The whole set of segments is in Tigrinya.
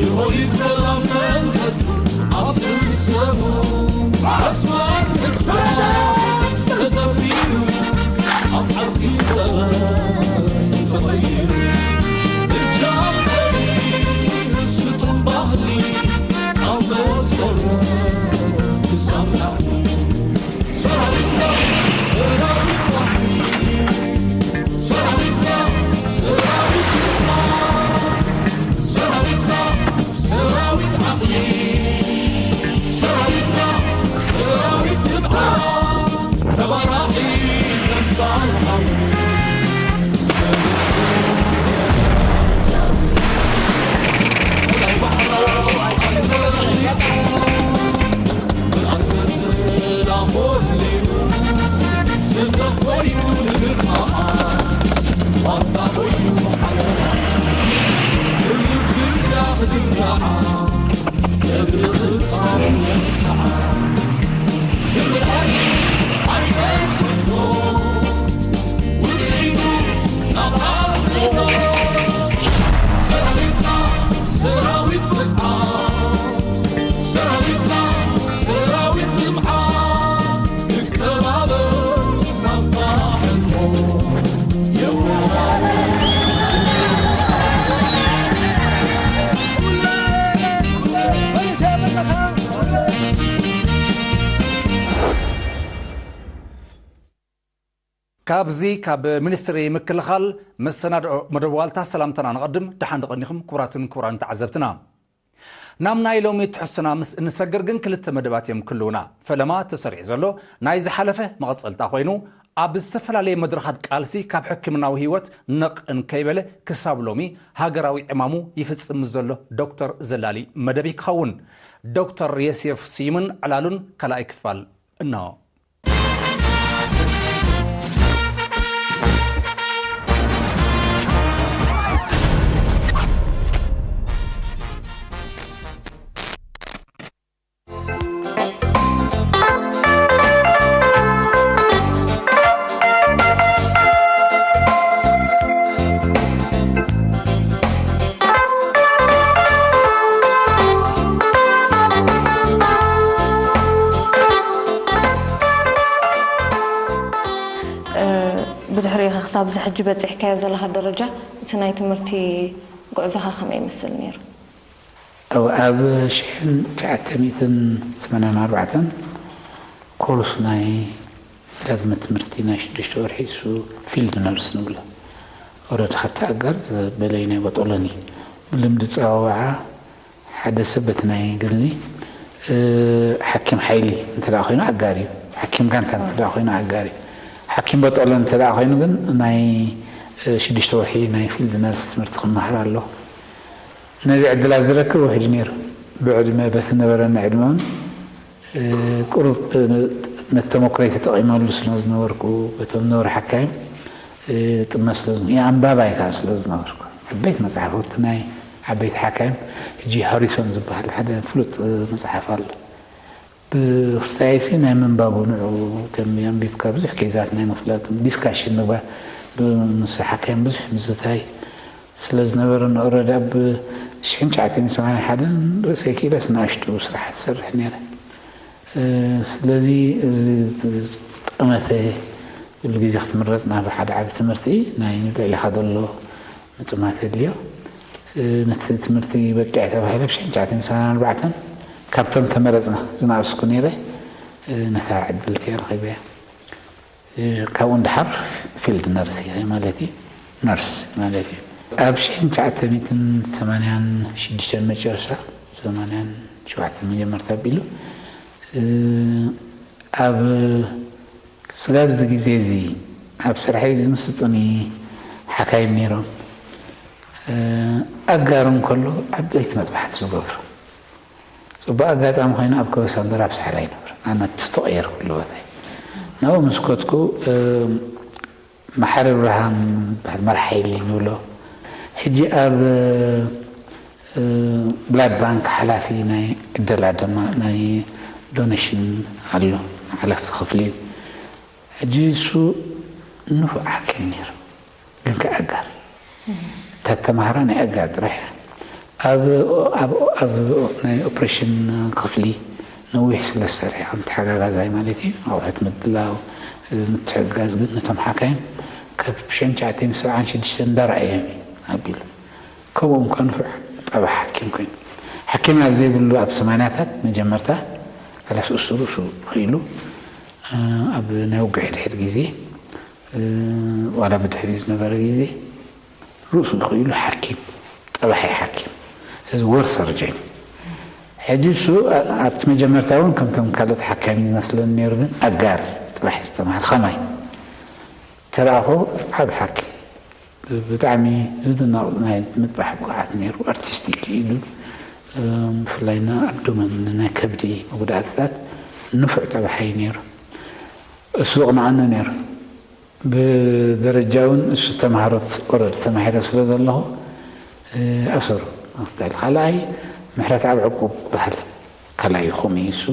ይሆይ ሰላም መንገዱ ኣብ ርእሰሙ ኣጽዋር ተደቢሩ ኣብ ሓንቲ ተቐይሩ እጃም ስጡም ባህሊ ኣብ መሰረት ክሳብ ላዕሊ ሰራዊትና ሰራዊት ባህሊ ሰራዊትና ሰራዊት ሰራዊትና ሰራዊት ዓቕሊ ሰራዊትና ሰራዊት ትብዓት ተባራኺ ተምሳል ሓዊ ሰራዊትና ሰራዊት ልምዓት ክቀባበል ናብታ ሕልሞ የወዳድር። ካብዚ ካብ ሚኒስትሪ ምክልኻል መሰናድኦ መደብ ዋልታ ሰላምታና ንቐድም። ደሓን ዶ ቀኒኹም ክቡራትን ክቡራን ተዓዘብትና። ናብ ናይ ሎሚ ትሕዝቶና ምስ እንሰግር ግን ክልተ መደባት እዮም ክህልውና። ፈለማ ተሰሪዑ ዘሎ ናይ ዝሓለፈ መቐጸልታ ኮይኑ ኣብ ዝተፈላለየ መድረኻት ቃልሲ ካብ ሕክምናዊ ህይወት ነቕ እንከይበለ ክሳብ ሎሚ ሃገራዊ ዕማሙ ይፍጽም ዘሎ ዶክተር ዘላሊ መደብ ክኸውን። ዶክተር የሴፍ ስዩምን ዕላሉን ካልኣይ ክፋል እነሆ። ብድሕሪኡ ኸ ክሳብ እዚ ሕጂ በፂሕካዮ ዘለኻ ደረጃ እቲ ናይ ትምህርቲ ጉዕዞኻ ከመይ ይመስል ነይሩ? ኣብ ኣብ ሽሕን ትሽዓተ ሚእትን ሰማንያን ኣርባዕተን ኮርስ ናይ ዳግመ ትምህርቲ ናይ ሽዱሽተ ወርሒ እሱ ፊልድ ነርስ ንብሎ። ኦረድ ካብቲ ኣጋር ዝበለዩ ናይ ቦጦሎኒ ብልምዲ ጸዋውዓ ሓደ ሰብ በቲ ናይ ገድሊ ሓኪም ሓይሊ እንተ ኮይኑ ኣጋር እዩ። ሓኪም ጋንታ እንተ ኮይኑ ኣጋር እዩ። ሓኪም በጠሎ እንተ ኮይኑ ግን ናይ ሽዱሽተ ወርሒ ናይ ፊልድ ነርስ ትምህርቲ ክመሃር ኣለኹ። ነዚ ዕድላት ዝረክብ ውሕድ ነይሩ። ብዕድመ በቲ ነበረኒ ዕድመ እውን ቁሩብ ነቲ ተመክሮይ ተጠቒመሉ ስለ ዝነበርኩ በቶም ነበሩ ሓካይም ጥመት ስለ ዝነበሩ ኣንባባይ ከዓ ስለ ዝነበርኩ ዓበይቲ መፅሓፍቲ ናይ ዓበይቲ ሓካይም ሕጂ ሃሪሶን ዝበሃል ሓደ ፍሉጥ መፅሓፍ ኣሎ። ብክስታየሲ ናይ ምንባቡ ንዑ ተሚ ኣንቢብካ ብዙሕ ኬዛት ናይ ምፍላጥ ዲስካሽን ምግባር ምስ ሓካይም ብዙሕ ምስታይ ስለ ዝነበረ ንኦረዳ ብ ሽሕን ትሽዓተ ሚእትን ሰማንያን ሓደን ርእሰይ ክኢለስ ንኣሽቱ ስራሓት ዝሰርሕ ነይረ። ስለዚ እዚ ጠመተ ኩሉ ግዜ ክትምረፅ ናብ ሓደ ዓቢ ትምህርቲ ናይ ልዕሊኻ ዘሎ ምጥማት የድልዮ። ነቲ ትምህርቲ በቂዐ ተባሂለ ብ ሽሕን ትሽዓተ ሚእትን ሰማንያን ኣርባዕተን ካብቶም ተመረፅና ዝናኣስኩ ነይረ። ነታ ዕድል እቲኣ ረኺበያ። ካብኡ ንደሓር ፊልድ ነርስ ኢኺ ማለት እዩ። ነርስ ማለት እዩ። ኣብ ሽሕን ትሽዓተ ሚእትን ሰማንያን ሽዱሽተን መጨረሻ ሰማንያን ሸውዓተን መጀመርታ ኣቢሉ ኣብ ስጋብ እዚ ግዜ እዚ ኣብ ስርሐይ ዝምስጡኒ ሓካይም ነይሮም። ኣጋር እንከሎ ዓበይቲ መጥባሕቲ ዝገብሩ። ጽቡቕ ኣጋጣሚ ኮይኑ ኣብ ከበሳ እምበር ኣብ ሳሕል ኣይነበረን። ኣነ እቲ ዝተቐየረ ኩሉ ቦታ እዩ። ናብኡ ምስ ከድኩ መሓሪ ኣብርሃም ዝበሃል መራሒ ሓይሊ ንብሎ ሕጂ ኣብ ብላድ ባንክ ሓላፊ ናይ ዕደላ ድማ ናይ ዶነሽን ኣሎ ሓላፊ ክፍሊ እዩ። ሕጂ እሱ ንፉዕ ሓኪም ነይሩ፣ ግን ከኣ ኣጋር እታ ተማሃራ ናይ ኣጋር ጥራሕ እያ። ኣብ ኣብ ኣብ ናይ ኦፕሬሽን ክፍሊ ነዊሕ ስለ ዝሰርሐ፣ ከም ተሓጋጋዛይ ማለት እዩ፣ ኣቑሑት ምድላው፣ ምትሕግጋዝ፣ ግን ነቶም ሓካይም ካብ ሸንቻዕተይ ምስ ሰብዓን ሽዱሽተን እንዳረኣዮም እዩ ኣቢሉ። ከምኡ እውን ከንፍዕ ጠባሕ ሓኪም ኮይኑ፣ ሓኪም ኣብ ዘይብሉ ኣብ ሰማንያታት መጀመርታ ከላስ እሱ ርእሱ ክኢሉ፣ ኣብ ናይ ውግእ ሕድሕድ ግዜ፣ ዋላ ብድሕሪኡ ዝነበረ ግዜ ርእሱ ክኢሉ ሓኪም፣ ጠባሒ ሓኪም። ስለዚ ወር ሰርጀን። ሕጂ እሱ ኣብቲ መጀመርታ እውን ከምቶም ካልኦት ሓካይም ይመስለኒ ነይሩ፣ ግን ኣጋር ጥራሕ ዝተማሃረ ከማይ ተረኣኹ። ዓብ ሓኪም፣ ብጣዕሚ ዝድነቕ ናይ ምጥባሕ ብቕዓት ነይሩ። ኣርቲስቲክ ኢዱ፣ ብፍላይ ና ኣብዶመን ናይ ከብዲ መጉዳእትታት ንፉዕ ጠባሓይ ነይሩ። እሱ ዝቕንዓኒ ነይሩ። ብደረጃ እውን እሱ ተምሃሮት ኦረድ ተማሂረ ስለ ዘለኹ፣ ኣሰሩ መክተል። ካልኣይ፣ ምሕረት ኣብ ዕቁብ በሃል። ካልኣይ ከምኡ እዩ እሱ።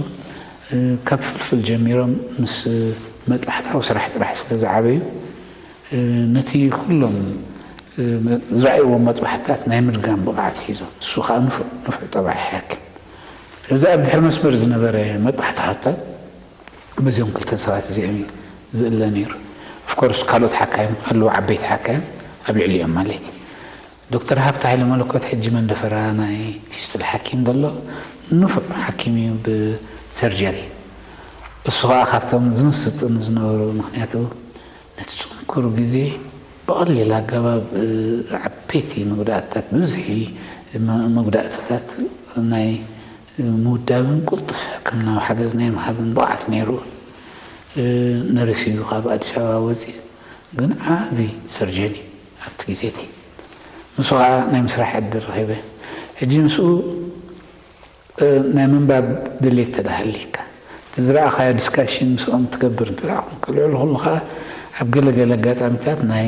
ካብ ፍልፍል ጀሚሮም ምስ መጥባሕታዊ ስራሕ ጥራሕ ስለ ዝዓበዩ፣ ነቲ ኩሎም ዝረኣይዎም መጥባሕትታት ናይ ምድጋም ብቕዓት ሒዞም። እሱ ከዓ ንፉዕ፣ ንፉዕ ጠባሒ ሓኪም። ስለዚ ኣብ ድሕሪ መስመር ዝነበረ መጥባሕቲ ሃብታት በዚኦም ክልተ ሰባት እዚኦም እዩ ዝእለ ነይሩ። ኦፍኮርስ ካልኦት ሓካይም ኣለዉ፣ ዓበይቲ ሓካይም ኣብ ልዕሊኦም ማለት እዩ። ዶክተር ሃብተ ሃይለ መለኮት ሕጂ መንደፈራ ናይ ፊስቱላ ሓኪም ዘሎ ንፉዕ ሓኪም እዩ ብሰርጀሪ። እሱ ከዓ ካብቶም ዝምስጥን ዝነበሩ፣ ምክንያቱ ነቲ ጽንኩር ግዜ ብቐሊል ኣገባብ ዓበይቲ መጉዳእትታት፣ ብብዝሒ መ-፣ መጉዳእትታት ናይ ምውዳብን ቅልጡፍ ሕክምናዊ ሓገዝ ናይ ምሃብን ብቕዓት ነይሩ። ነርስ እዩ ካብ ኣዲስ ኣበባ ወፂኡ፣ ግን ዓቢ ሰርጀን እዩ ኣብቲ ግዜ እቲ። ምስኡ ከዓ ናይ ምስራሕ ዕድል ረኺበ። ሕጂ ምስኡ ናይ ምንባብ ድሌት ተደሃሊካ፣ እቲ ዝረኣኻዮ ዲስካሽን ምስኦም ትገብር እንተ ደኣ ኮንካ፣ ልዕሊ ኩሉ ከዓ ኣብ ገለ ገለ ኣጋጣሚታት ናይ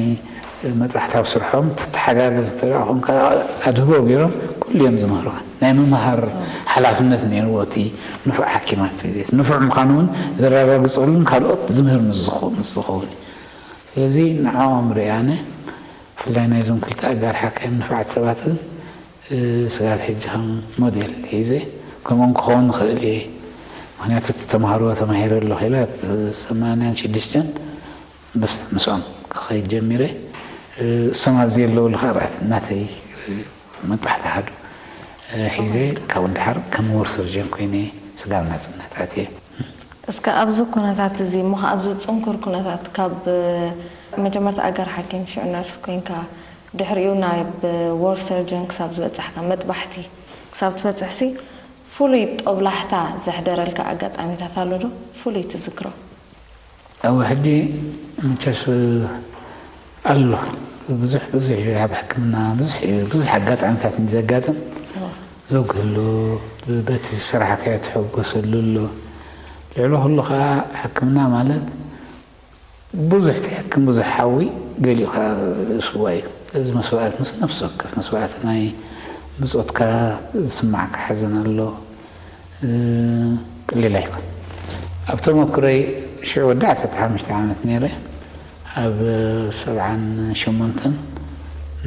መጥባሕታዊ ስርሖም ትተሓጋገዝ እንተ ደኣ ኮንካ፣ ኣድህቦ ገይሮም ኩሉ እዮም ዝምህሩኻ። ናይ ምምሃር ሓላፍነት ነይርዎ እቲ ንፉዕ ሓኪም ኣብቲ ግዜ። ንፉዕ ምዃኑ እውን ዘረጋግጸሉን ካልኦት ዝምህር ምስ ዝኸ-፣ ምስ ዝኸውን እዩ። ስለዚ ንዕኦም ርእየ ኣነ፣ ብፍላይ ናይዞም ክልተ ኣጋር ሓካይም ንፉዓት ሰባት ግን፣ ስጋብ ሕጂ ከም ሞዴል ሒዘ ከምኦም ክኸውን እኽእል እየ። ምኽንያቱ እቲ ተምሃርዎ ተማሂረ ኣለኹ ኢለ ኣብ ሰማንያን ሽዱሽተን በስ ምስኦም ክኸይድ ጀሚረ። እሶም ኣብዚ የለውሉ ከዓ ራእቲ እናተይ መጥባሕቲ ኣሃዱ ሒዘ ካብኡ ንደሓር ከም ወር ሰርጀን ኮይነ ስጋብ ናጽነት ኣትየ። እስከ ኣብዚ ኩነታት እዚ እሞ፣ ኣብዚ ጽንኩር ኩነታት ካብ መጀመርታ ኣጋር ሓኪም ሽዑ ነርስ ኮይንካ፣ ድሕሪኡ ናብ ወር ሰርጀን ክሳብ ዝበጻሕካ፣ መጥባሕቲ ክሳብ ትበጽሕሲ ፍሉይ ጦብላሕታ ዘሕደረልካ ኣጋጣሚታት ኣሎ ዶ? ፍሉይ ትዝክሮ? እወ፣ ሕጂ መቸስ ኣሎ። ብዙሕ፣ ብዙሕ እዩ ኣብ ሕክምና፣ ብዙሕ እዩ፣ ብዙሕ ኣጋጣሚታት እዩ ዘጋጥም። እወ። ዘጉህሉ፣ በቲ ዝሰራሕካዮ ትሕጎሰሉ ኣሎ። ልዕሊ ኩሉ ከዓ ሕክምና ማለት ብዙሕ ትሕክም፣ ብዙሕ ሓዊ፣ ገሊኡ ከዓ ስዋ እዩ። እዚ መስዋእት ምስ ነፍሲ ወከፍ መስዋእቲ ናይ ብጾትካ ዝስማዓካ ሓዘን ኣሎ። እ፣ ቀሊል ኣይኮን። ኣብ ተመክሮይ ሽዑ ወዲ ዓሰርተ ሓሙሽተ ዓመት ነይረ። ኣብ ሰብዓን ሸሞንተን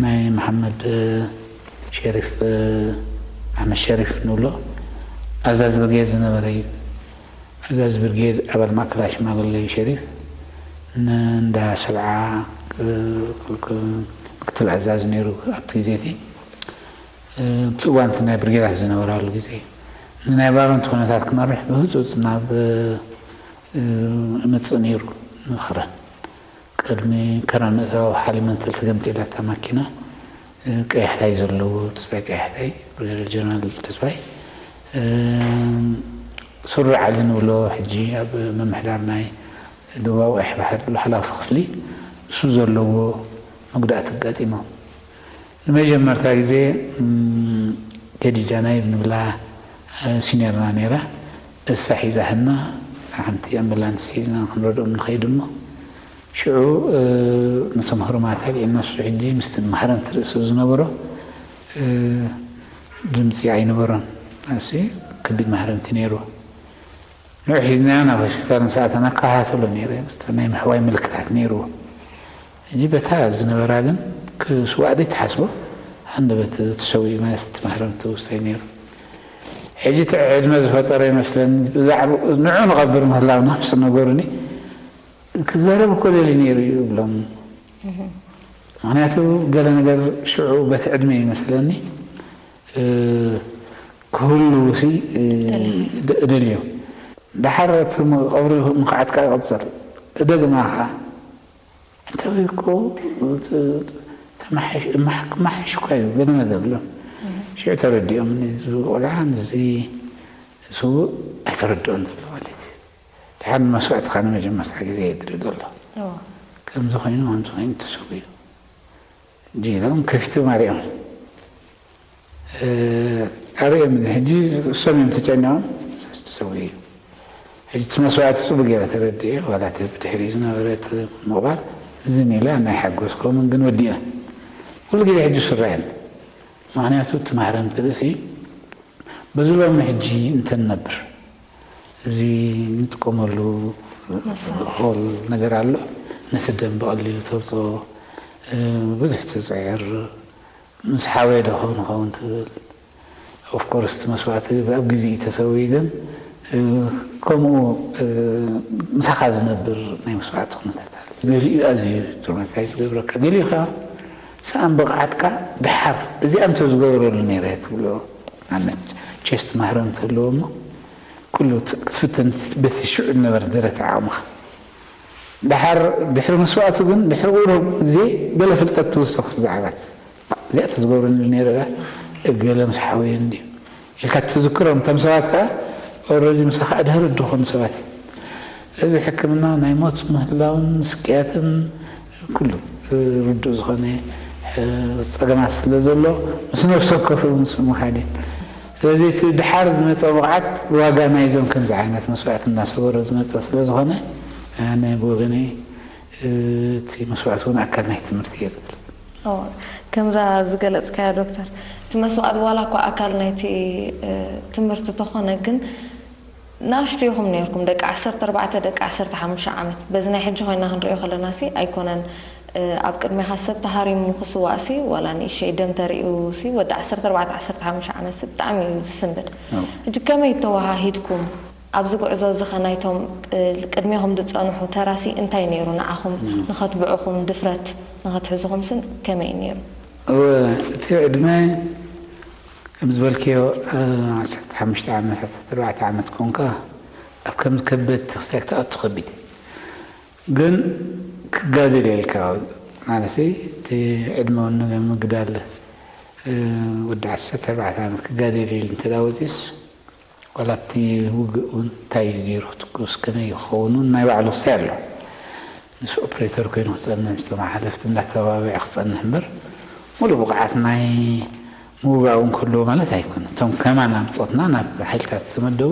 ናይ መሓመድ ሸሪፍ፣ ኣሕመድ ሸሪፍ ንብሎ ኣዛዚ ብርጌድ ዝነበረ እዩ። ኣዛዚ ብርጌድ ኣባል ማእከላይ ሽማግለ እዩ ሸሪፍ። ንእንዳ ሰብዓ ክ-፣ ክ-፣ ምክትል ኣዛዚ ነይሩ ኣብቲ ግዜ እቲ። እ፣ ኣብቲ እዋን እቲ ናይ ብርጌዳት ዝነበራሉ ግዜ እዩ። ንናይ ባረንቱ ኩነታት ክመርሕ ብህጹጽ ናብ፣ እ፣ እመጽእ ነይሩ ንመኸረን። ቅድሚ ከረን ምእታው ሓሊመንተል ተገምጢላ እታ ማኪና። እ፣ ቀያሕታይ ዘለዎ ተስፋይ ቀያሕታይ፣ ብሪጋደር ጀነራል ተስፋይ፣ እ፣ ሱሪ ዓሊ ንብሎ፣ ሕጂ ኣብ ምምሕዳር ናይ ደቡባዊ ቀይሕ ባሕሪ ዘሎ ሓላፊ ክፍሊ፣ እሱ ዘለዎ መጉዳእቲ ኣጋጢሞም። ንመጀመርታ ግዜ፣ እም፣ ከዲጃ ናይብ ንብላ፣ እ፣ ሲኒየርና ነይራ። እሳ ሒዛትና፣ ሓንቲ ኣምቡላንስ ሒዝና ክንረድኦም ንኸይድ እሞ፣ ሽዑ፣ እ፣ ነቶም ህሩማት ኣልዒልና፣ እሱ ሕጂ ምስቲ ማህረምቲ ርእሱ ዝነበሮ፣ እ፣ ድምጺ ኣይነበሮን። ኣሲ ከቢድ ማህረምቲ ነይሩ። ንዑ ሒዝናዮ ናብ ሆስፒታል ምስ ኣተና፣ እከታተሎ ነይረ። ምስቲ ናይ ምሕዋይ ምልክታት ነይርዎ። ሕጂ በታ ዝነበራ ግን ክስዋእ ዘይትሓስቦ፣ ሃንደበት ተሰዊኡ ማለት እቲ ማህረምቲ ውሳይ ነይሩ። ሕጂ እቲ ዕድመ ዝፈጠረ ይመስለኒ። ብዛዕባ ንዑ ንቐብር ምህላውና ምስ ነገሩኒ፣ ክዛረብ እኮ ደልዩ ነይሩ እዩ እብሎም። ምኽንያቱ ገለ ነገር ሽዑ በቲ ዕድመ ይመስለኒ፣ እ፣ ክህልው ሲ፣ እ፣ ደልዩ። ደ-፣ ደልዩ። ደሓር እቲ ም-፣ ቀብሪ ምኽዓት ከኣ ይቕጽል። እደግማ ከኣ። እንተወይ እኮ፣ እ፣ ተማሓሽ-፣ ማሕ-፣ ክመሓሽ እኳ እዩ፣ ገለ ነገር ኣሎ። ሽዑ ተረዲኦም፣ እዚ ቆልዓ፣ እዚ ስዉእ ኣይተረድኦን ዘሎ ማለት እዩ። ደሓር ንመስዋእትኻ ንመጀመርታ ግዜ የድሪ ዘሎ። እዎ። ከምዚ ኮይኑ፣ ከምዚ ኮይኑ ተሰዊኡ። ዲሎም ከፊቶም ኣርእዮም። እ፣ ኣርእዮም ሕጂ እሶም እዮም ተጨኒቖም፣ ተሰዊኡ እዩ። ሕጂ እቲ መስዋእቲ ጽቡቅ ገይረ ተረዲኤ፣ ዋላ እቲ ብድሕሪኡ ዝነበረ እቲ ምቕባል፣ ዝን ኢለ ናይ ሓጎስ ኮምን ግን ወዲእና። ኩሉ ግዜ ሕጂ ስራየን። ምኽንያቱ እቲ ማህረምቲ ርእሲ በዚ ሎሚ ሕጂ እንተንነብር፣ እዚ እንጥቀመሉ ሆል ነገር ኣሎ፣ ነቲ ደም ብቐሊሉ ተውፅኦ፣ እ፣ ብዙሕ ትፅዕር፣ ምስ ሓወየ ዶ ኸውን ኸውን ትብል። ኦፍኮርስ እቲ መስዋእቲ ኣብ ግዜ እዩ ተሰዊኡ፣ ግን፣ እ፣ ከምኡ፣ እ፣ ምሳኻ ዝነብር ናይ መስዋእቲ ኩነታት ኣሎ። ገሊኡ ኣዝዩ ትሮማታይዝ ዝገብረካ፣ ገሊኡ ከዓ ሰኣን ብቕዓትካ ደሓር እዚኣ እንተዝገበረሉ ነይረ ትብሎ። ንኣብነት ቸስት ማህረም ትህልዎ እሞ ኩሉ ት-፣ ክትፍትን በቲ ሽዑ ዝነበረ ደረጃ ዓቕምኻ። ደሓር ድሕሪ መስዋእቱ ግን ድሕሪ ቁሩብ ግዜ ገለ ፍልጠት ትውስኽ ብዛዕባ እቲ። እዚኣ ተዝገብረኒ ነይረ ደኣ እገለ ምስ ሓወየ እንድዩ ኢልካ ትዝክሮም። እቶም ሰባት ከኣ ኦረዲ ምሳኻ ኣድህሪ ዝኾኑ ሰባት እዮም። እዚ ሕክምና ናይ ሞት ምህላውን ስቅያትን ኩሉ ርዱእ ዝኾነ፣ እ፣ ጸገማት ስለ ዘሎ ምስ ነፍሲ ወከፍ ምስ ምኻድ እዩ። ስለዚ እቲ ድሓር ዝመጸ ብቕዓት ዋጋ ናይዞም ከምዚ ዓይነት መስዋእቲ እናሰገሩ ዝመጸ ስለ ዝኾነ ኣነ ብወገነይ እቲ መስዋእቲ እውን ኣካል ናይ ትምህርቲ እየ ዝብል። እዎ፣ ከምዛ ዝገለጽካዮ ዶክተር፣ እቲ መስዋእቲ ዋላ እኳ ኣካል ናይቲ፣ እ፣ ትምህርቲ ተኾነ፣ ግን ንኣሽቱ ኢኹም ነይርኩም፣ ደቂ ዓሰርተ ኣርባዕተ፣ ደቂ ዓሰርተ ሓሙሽተ ዓመት። በዚ ናይ ሕጂ ኮይና ክንሪኦ ከለና ሲ ኣይኮነን፣ እ፣ ኣብ ቅድሜኻ ሰብ ተሃሪሙ ክስዋእ ሲ ዋላ ንእሽተይ ደም ተርእዩ ሲ ወዲ ዓሰርተ ኣርባዕተ፣ ዓሰርተ ሓሙሽተ ዓመት ሲ ብጣዕሚ እዩ ዝስንብድ። እዎ። ሕጂ ከመይ ተወሃሂድኩም? ኣብዚ ጉዕዞ እዚ ኸ ናይቶም፣ እ፣ ቅድሜኹም ዝጸንሑ ተራሲ እንታይ ነይሩ? ንዓኹም እም። ንኸትብዕኹም ድፍረት ንኸትሕዝኹም ስን ከመይ እዩ ነይሩ? እወ፣ እቲ ዕድመ ከም ዝበልክዮ፣ እ፣ ዓሰርተ ሓሙሽተ ዓመት፣ ዓሰርተ ኣርባዕተ ዓመት ኮንካ ኣብ ከምዚ ከበድቲ ክስታይ ክትኣቱ ከቢድ። ግን ክጋደል የልካ ማለት እቲ ዕድመ እውን ንምግዳል፣ እ፣ ወዲ ዓሰርተ ኣርባዕተ ዓመት ክጋደል ኢሉ እንተ ደኣ ወጺኡስ ዋላ ኣብቲ ውግእ እውን እንታይ እዩ ገይሩ ክትኩስ፣ ከመይ ይኸውን እውን ናይ ባዕሉ ክሳይ ኣሎ። ምስ ኦፕሬተር ኮይኑ ክጸንሕ፣ ምስቶም ሓለፍቲ እንዳተባብዐ ክጸንሕ እምበር፣ ሙሉእ ብቕዓት ናይ ምውጋእ እውን ክህልዎ ማለት ኣይኮነን። እቶም ከማን ኣብ ጾትና ናብ ሓይልታት ዝተመደቡ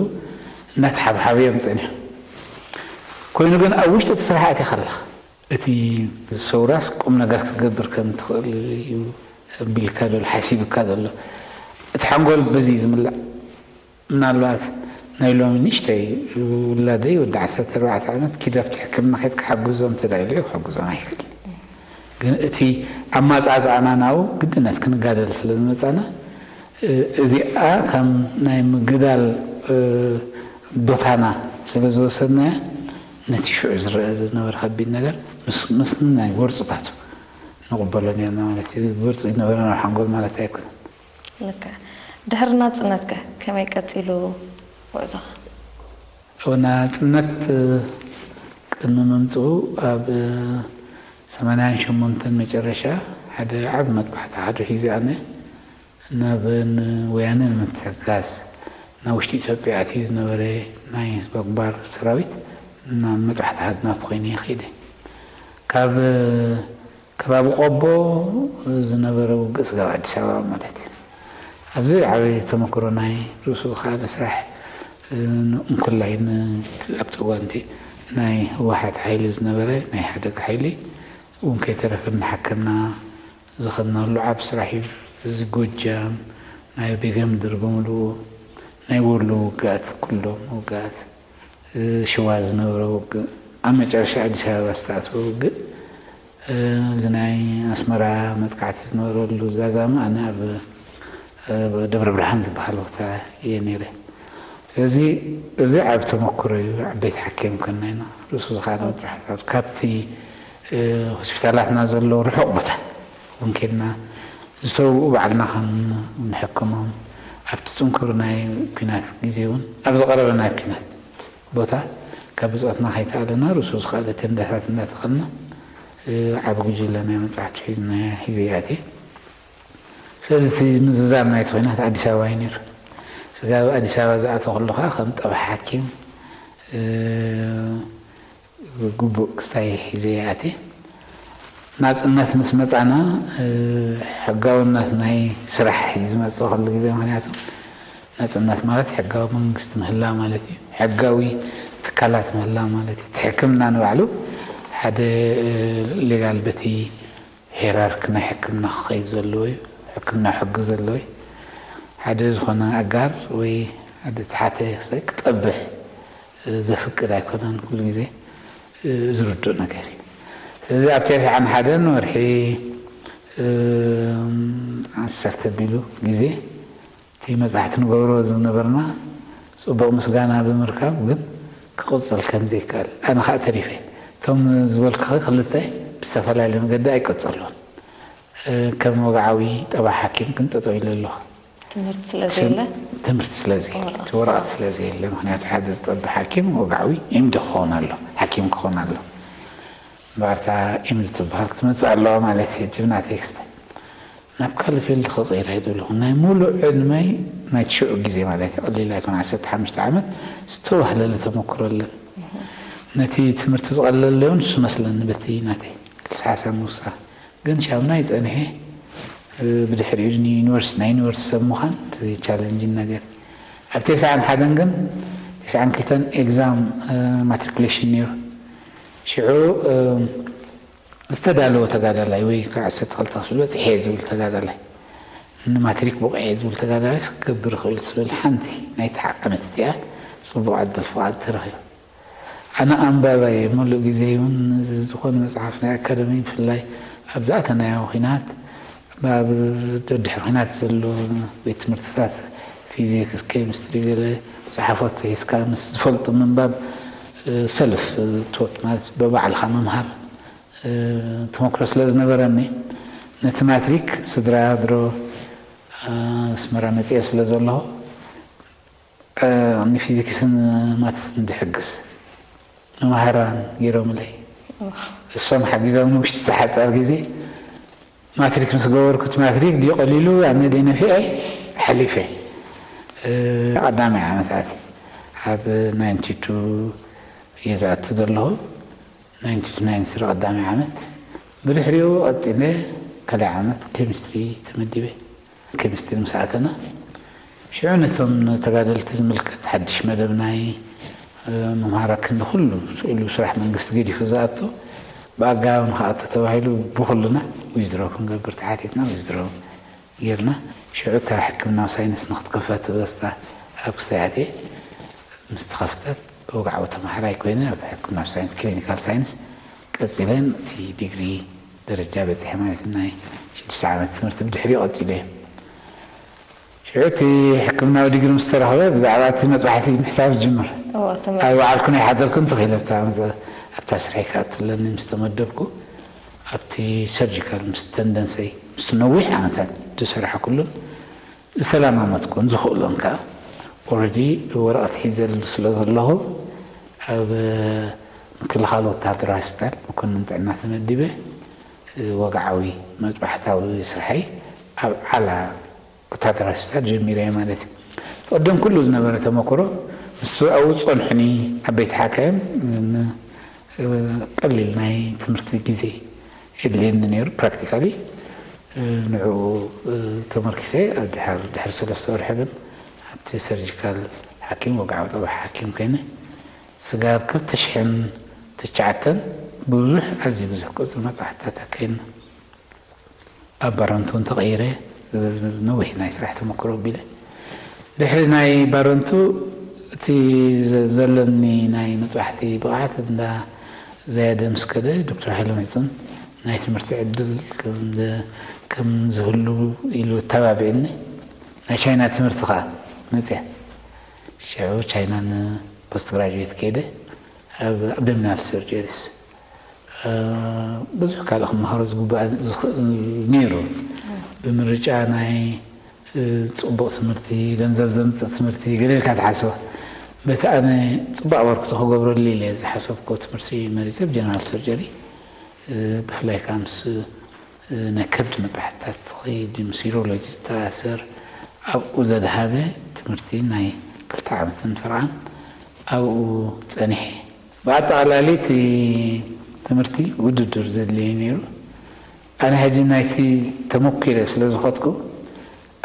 እንዳተሓብሓቡ እዮም ጸኒሖም። ኮይኑ ግን ኣብ ውሽጢ እቲ ስራሕ ኣቲኻ ኣለኻ። እቲ ሰውራስ ቁም ነገር ክትገብር ከም ትኽእል እዩ ኣቢልካ ዘሎ፣ ሓሲብካ ዘሎ። እቲ ሓንጎል በዚ እዩ ዝምላእ። ምናልባት ናይ ሎሚ ንእሽተይ ውላደይ ወዲ ዓሰርተ ኣርባዕተ ዓመት ኪድ ኣብቲ ሕክምና ከይድካ ሓግዞም እንተ ደኣ ኢሉ ክሕግዞም ኣይክእልን። ግን እቲ ኣማጻጽኣና ናብኡ ግድነት ክንጋደል ስለ ዝመጻና፣ እ-፣ እዚኣ ከም ናይ ምግዳል፣ እ፣ ቦታና ስለ ዝወሰድናያ፣ ነቲ ሽዑ ዝረአ ዝነበረ ከቢድ ነገር ምስ፣ ምስ ናይ ጎርጽታቱ ንቕበሎ ኔርና ማለት እዩ። ጎርጺ ዝነበረ ናብ ሓንጎል ማለት ኣይኮነን። ልክዕ። ድሕሪ ናጽነትከ ከመይ ቀጺሉ ጉዕዞኻ? ኣብ ናጽነት ቅድሚ ምምጽኡ ኣብ ሰማንያን ሸሞንተን መጨረሻ ሓደ ዓቢ መጥባሕቲ ሓድሩ ሒዘ ኣነ ናብ ወያነ ንምትሕግጋዝ ናብ ውሽጢ ኢትዮጵያ ኣትዩ ዝነበረ ናይ ህዝባዊ ግንባር ሰራዊት ናብ መጥባሕቲ ሃድናት ኮይነ ከይደ። ካብ ከባቢ ቆቦ ዝነበረ ውግእ ስጋብ ኣዲስ ኣበባ ማለት እዩ። ኣብዚ ዓቢ ተመክሮ ናይ ርእሱ ዝኸኣለ ስራሕ፣ እ፣ እንኮላይ ን-፣ ኣብቲ እዋን እቲ ናይ ህወሓት ሓይሊ ዝነበረ ናይ ሓደግ ሓይሊ እውን ከይተረፈ እናሓከምና ዝኸድናሉ ዓቢ ስራሕ እዩ። እዚ ጎጃም፣ ናይ ቤገምድር ብምልኡ፣ ናይ ወሎ ውግኣት፣ ኩሎም ውግኣት፣ እ፣ ሽዋ ዝነበረ ውግእ፣ ኣብ መጨረሻ ኣዲስ ኣበባ ዝተኣተወ ውግእ፣ እዚ ናይ ኣስመራ መጥቃዕቲ ዝነበረሉ ዛዛሚ ኣነ ኣብ ደብረ ብርሃን ዝበሃል ቦታ እየ ነይረ። ስለዚ እዚ ዓብ ተመክሮ እዩ። ዓበይቲ ሓኪም ኮና ኢና ርእሱ ዝኻነ መጥቃዕታት ካብቲ ሆስፒታላትና ዘለዉ ርሑቕ ቦታ እውን ኬድና ዝተውኡ ባዕልና ከም ንሕክሞም ኣብቲ ፅንኩር ናይ ኲናት ግዜ እውን ኣብ ዝቐረበ ናይ ኲናት ቦታ ካብ ብፆትና ከይተኣለና ርእሱ ዝኸኣለ ተንዳታት እንዳተኸልና ዓብ ጉጅለ ናይ መጥቃዕቲ ሒዝና ሒዘ ይኣትየ። ስለዚ እቲ ምዝዛም ናይቲ ኲናት ኣዲስ ኣበባ እዩ ነይሩ። ስጋብ ኣዲስ ኣበባ ዝኣተኹሉ ከዓ ከም ጠባሕ ሓኪም ግቡእ ክስታይ ሒዘ ይኣትየ። ናፅነት ምስ መፃና ሕጋውነት ናይ ስራሕ እዩ ዝመፅእ ኩሉ ግዜ። ምክንያቱ ናፅነት ማለት ሕጋዊ መንግስቲ ምህላ ማለት እዩ። ሕጋዊ ትካላት ምህላ ማለት እዩ። እቲ ሕክምና ንባዕሉ ሓደ ሌጋል በቲ ሄራርክ ናይ ሕክምና ክኸይድ ዘለዎ እዩ። ሕክምና ሕጊ ዘለዎ እዩ። ሓደ ዝኾነ ኣጋር ወይ ሓደ ተሓተ ክጠብሕ ዘፍቅድ ኣይኮነን። ኩሉ ግዜ ዝርዱእ ነገር እዩ። ስለዚ ኣብ ተስዓን ሓደን ወርሒ ዓሰርተ ቢሉ ግዜ እቲ መጥባሕቲ ንገብሮ ዝነበርና ፅቡቕ ምስጋና ብምርካብ ግን ክቕፅል ከም ዘይከኣል ኣነ ከዓ ተሪፈ። እቶም ዝበልኩኸ ክልተ ብዝተፈላለየ መገዲ ኣይቀፀሉን። ከም ወግዓዊ ጠባ ሓኪም ግን ጠጠው ኢለ ኣለኹ። ትምህርቲ ስለ ዘየለ? ትምህርቲ ስለ ዘየለ፣ እቲ ወረቐት ስለ ዘየለ። ምክንያቱ ሓደ ዝጠቢ ሓኪም ወግዓዊ ኤምዲ ክኸውን ኣሎ፣ ሓኪም ክኸውን ኣሎ። እምበኣርታ ኤምዲ ትበሃል ክትመፅእ ኣለዋ ማለት እዩ። ጅብና ቴክስት ናብ ካልእ ፊልድ ክቕይር ኣይደለኹ። ናይ ሙሉእ ዕድመይ ናይ ሽዑ ግዜ ማለት እዩ፣ ቀሊል ኣይኮነ፣ ዓሰርተ ሓሙሽተ ዓመት ዝተዋህለለ ተመክሮ ኣለኒ። ነቲ ትምህርቲ ዝቐለለይ እውን ንሱ መስለኒ፣ በቲ ናተይ ክልተ ሓሳብ ምውሳኽ። ግን ሻምናይ ጸኒሐ፣ ብድሕሪኡ ንዩኒቨርስ-፣ ናይ ዩኒቨርሲቲ ሰብ ምዃን እቲ ቻለንጂን ነገር። ኣብ ተስዓን ሓደን ግን፣ ተስዓን ክልተን ኤግዛም ማትሪኩሌሽን ነይሩ። ሽዑ ዝተዳለወ ተጋዳላይ ወይ ከዓ ዓሰርተ ክልተ ክፍሊ በፂሐ ዝብል ተጋዳላይ፣ ንማትሪክ ብቑዐ ዝብል ተጋዳላይ ክገብር ይኽእል ትብል ሓንቲ ናይቲ ዓመት እቲኣ ፅቡቕ ዕድል ፍቓድ ተረኺቡ። ኣነ ኣንባባይ እየ፣ ሙሉእ ግዜ እውን ዝኾነ መፅሓፍ ናይ ኣካደሚ ብፍላይ ኣብ ዝኣተናዮ ኲናት ኣብ ደድሕሪ ኲናት ዘሎ ቤት ትምህርትታት ፊዚክስ፣ ኬሚስትሪ፣ ገለ መፅሓፎት ሒዝካ ምስ ዝፈልጡ ምንባብ ሰልፍ ቶት ማለት ብባዕልኻ ምምሃር ተመክሮ ስለ ዝነበረኒ ነቲ ማትሪክ ስድራ ድሮ ኣስመራ መፅአ ስለ ዘለኹ ንፊዚክስን ማትስን ዝሕግዝ መማህራን ገይሮምለይ። እሶም ሓጊዞም ንውሽጢ ዝሓፀር ግዜ ማትሪክ ምስ ገበርኩ እቲ ማትሪክ ድዩ ቀሊሉ ኣነ ደይ ነፊዐ ሓሊፈ። ቀዳማይ ዓመታት ኣብ ናይንቲ ቱ እየ ዝኣቱ ዘለኹ። ናይንቲ ቱ ናይንቲ ስሪ ቀዳማይ ዓመት። ብድሕሪኡ ቀፂለ ካልኣይ ዓመት ኬሚስትሪ ተመዲበ። ኬሚስትሪ ምስ ኣተና ሽዑ ነቶም ተጋደልቲ ዝምልከት ሓድሽ መደብ ናይ ምምሃራ ክንዲ ኩሉ ስእሉ ስራሕ መንግስቲ ገዲፉ ዝኣቱ ብኣገባብ ንክኣቱ ተባሂሉ ብኩልና ዊዝድሮ ክንገብር ተሓቲትና ዊዝድሮ ጌርና። ሽዑ እታ ሕክምናዊ ሳይንስ ንክትክፈት በስታ ኣብ ክሳይ ኣትየ ምስ ተኸፍተት ወግዓዊ ተምሃራይ ኮይነ ኣብ ሕክምናዊ ሳይንስ ክሊኒካል ሳይንስ ቀፂለን እቲ ዲግሪ ደረጃ በፂሐ ማለት ናይ ሽዱሽተ ዓመት ትምህርቲ ብድሕሪኡ ቀፂሉ እየ። ሽዑ እቲ ሕክምናዊ ዲግሪ ምስ ተረኸበ ብዛዕባ እቲ መፅባሕቲ ምሕሳብ ዝጅምር። ኣብ በዓልኩ ናይ ሓደርኩ እንተኽኢለ ኣብታ ስርሐይ ክኣቱ ኣለኒ ምስ ተመደብኩ ኣብቲ ሰርጂካል ምስ ተንደንሰይ ምስ ነዊሕ ዓመታት ዝሰራሕኩሉን ዝተለማመድኩን ዝኽእሎን ከዓ ኦረዲ ወረቐት ሒዘሉ ስለ ዘለኹ ኣብ ምክልኻል ወታሃደራዊ ሆስፒታል መኮንን ጥዕና ተመዲበ ወግዓዊ መጥባሕታዊ ስርሐይ ኣብ ዓላ ወታሃደራዊ ሆስፒታል ጀሚረ እየ ማለት እዩ። ቀደም ኩሉ ዝነበረ ተመክሮ ምስ ኣብኡ ዝፀንሑኒ ዓበይቲ ሓካይም ቀሊል ናይ ትምህርቲ ግዜ የድልየኒ ነይሩ። ፕራክቲካሊ ንዕኡ ተመርኪሰ ድሕሪ ሰለስተ ወርሒ ግን ኣብቲ ሰርጂካል ሓኪም ወግዓዊ ጠባሕ ሓኪም ኮይነ ስጋብ ክልተ ሽሕን ትሽዓተን ብዙሕ ኣዝዩ ብዙሕ ቅርፂ መጥባሕትታት ኣካይድና ኣብ ባረንቱ እውን ተቐይረ ነዊሕ ናይ ስራሕ ተመክሮ ኣቢለ ድሕሪ ናይ ባረንቱ እቲ ዘለኒ ናይ መጥባሕቲ ብቕዓት እንዳ ዘያደ ምስ ከደ ዶክተር ሃይለ መይፅን ናይ ትምህርቲ ዕድል ከም ዘ-፣ ከም ዝህሉ ኢሉ ተባቢዕኒ። ናይ ቻይና ትምህርቲ ኸዓ መፅያ። ሽዑ ቻይና ን ፖስት ግራጁዌት ከይደ። ኣብ ኣብዶሚናል ሰርጀሪስ ብዙሕ ካልእ ክመሃሮ ዝግባእ ዝኽእል ነይሩ። ብምርጫ ናይ ጽቡቕ ትምህርቲ፣ ገንዘብ ዘምጽእ ትምህርቲ ገለ ኢልካ ትሓስቦ። በቲ ኣነ ጽቡቕ ኣበርክቶ ክገብረሉ ኢለ ዝሓሰብኩ ትምህርቲ መሪጸ፣ ብ ጀነራል ሰርጀሪ፣ ብፍላይ ከኣ ምስ ናይ ከብዲ መጥባሕትታት ዝኸይድ፣ ምስ ዩሮሎጂ ዝተኣሳሰር ኣብኡ ዘድሃበ ትምህርቲ ናይ ክልተ ዓመትን ፍርቓን ኣብኡ ጸኒሐ። ብኣጠቓላሊ እቲ ትምህርቲ ውድድር ዘድልዮ እዩ ነይሩ። ኣነ ሕጂ ናይቲ ተመኲረ ስለ ዝኸድኩ፣